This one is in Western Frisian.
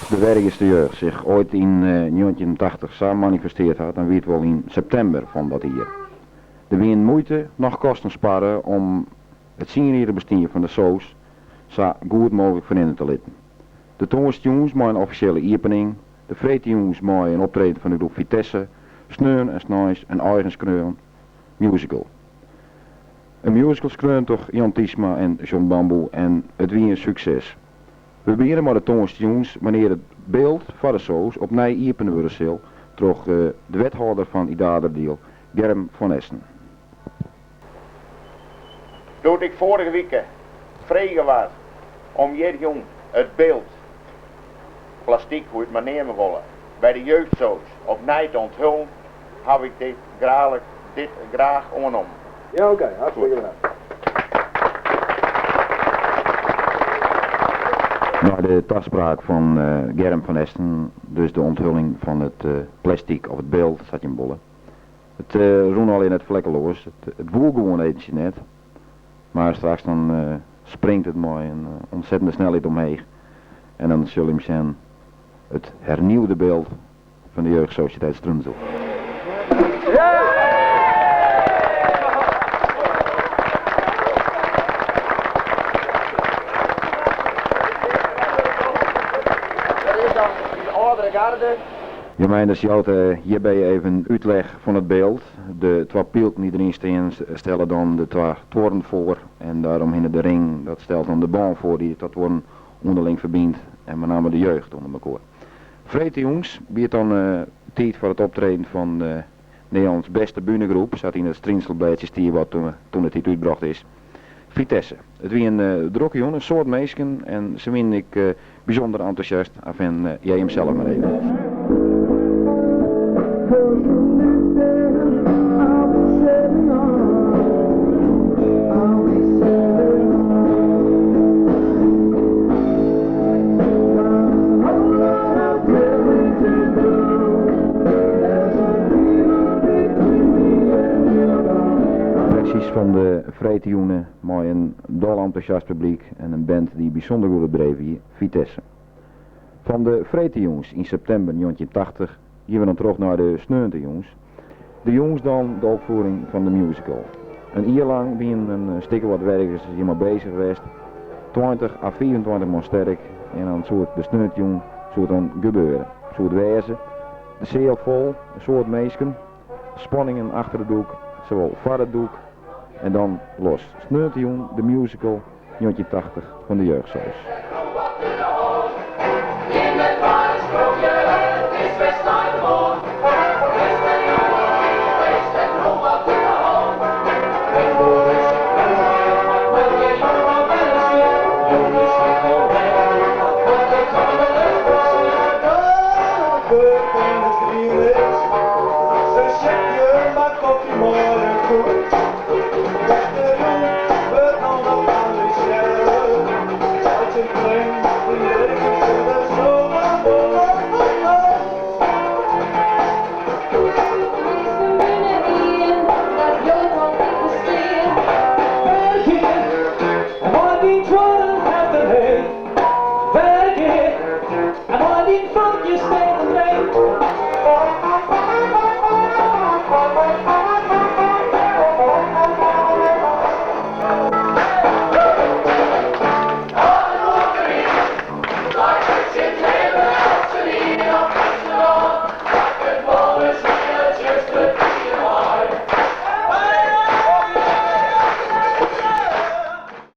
De Wergeaster jeugd sich oait yn 1980 sa manifesteard hat, dan wie it wol yn septimber fan dat jier. Der wienen muoite noch kosten sparre om it tsienjierrich bestean fan de soos sa goed mooglik ferrinne te litten. De tongersdeitejûns mei in offisjele iepening, de freedtejûns mei in optreden fan de groep Vitesse, sneon en sneins in eigen skreaun musical. In musical skreaun troch Jan Tysma en John Bamboe en it wie in sukses. We begjinne mei de tongersdeitejûns wannear't it byld foar de soos opnij iepene wurde sil troch de wethâlder fan Idaarderdiel, Germ van Essen. Doe't ik foarige wike frege waard om hjir jûn it byld, plastyk hoe je it mar neame wolle, by de jeugdsoos opnij te onthullen, haw ik dit graach, dit graach oannommen. Ja, oké, hartstikke bedankt. Nei de taspraak fan Germ van Essen, dus de onthulling fan it plastic of it byld, sa't jim wolle. It rûn allegear net flekkeloas, it woe gewoan eventsjes net. Mar straks dan springt it mei in ûntsettende snelheid omheech en dan sil jim sjen it hernieuwde byld fan de Jeugdsosiëteit Strúnsel. Dat is dan de âldere garde. Ja, Meinders jout hjirby even útleg fan it byld. De twa pylken dy't deryn stean stelle dan de twa tuorren foar en dêromhinne de ring, dat stelt dan de bân foar dy't de twa tuorren ûnderling ferbynt en mei namme de jeugd ûnder mekoar. Freedtejûns wie it dan tiid foar it optreden fan de Nederlâns bêste bühnegroep, sa't yn it Strynselblêdsje stie wat toen de tiid útbrocht is, Vitesse. It wie in drokke jûn, in soad minsken en se wienen ek bysûnder entûsjast. Enfin, hear jim sels mar even. Reaksjes fan de freedtejûne mei in dol entûsjast publyk en in band dy't bysûnder goed op dreef wie, Vitesse. Fan de freedtejûns yn septimber 1980 gean we dan troch nei de sneontejûns. De jûns dan de opfiering fan de musical. In jier lang wienen in stik of wat Wergeasters hjir mei bezich west. 20 à 25 man sterk en dan soe it de sneontejûn soe it dan gebeure. Soe it wêze. De seal fol, in soad minsken, spanningen achter it doek, sawol foar it doek en dan los. Sneontejûn de musical 1980 fan de jeugdsoos.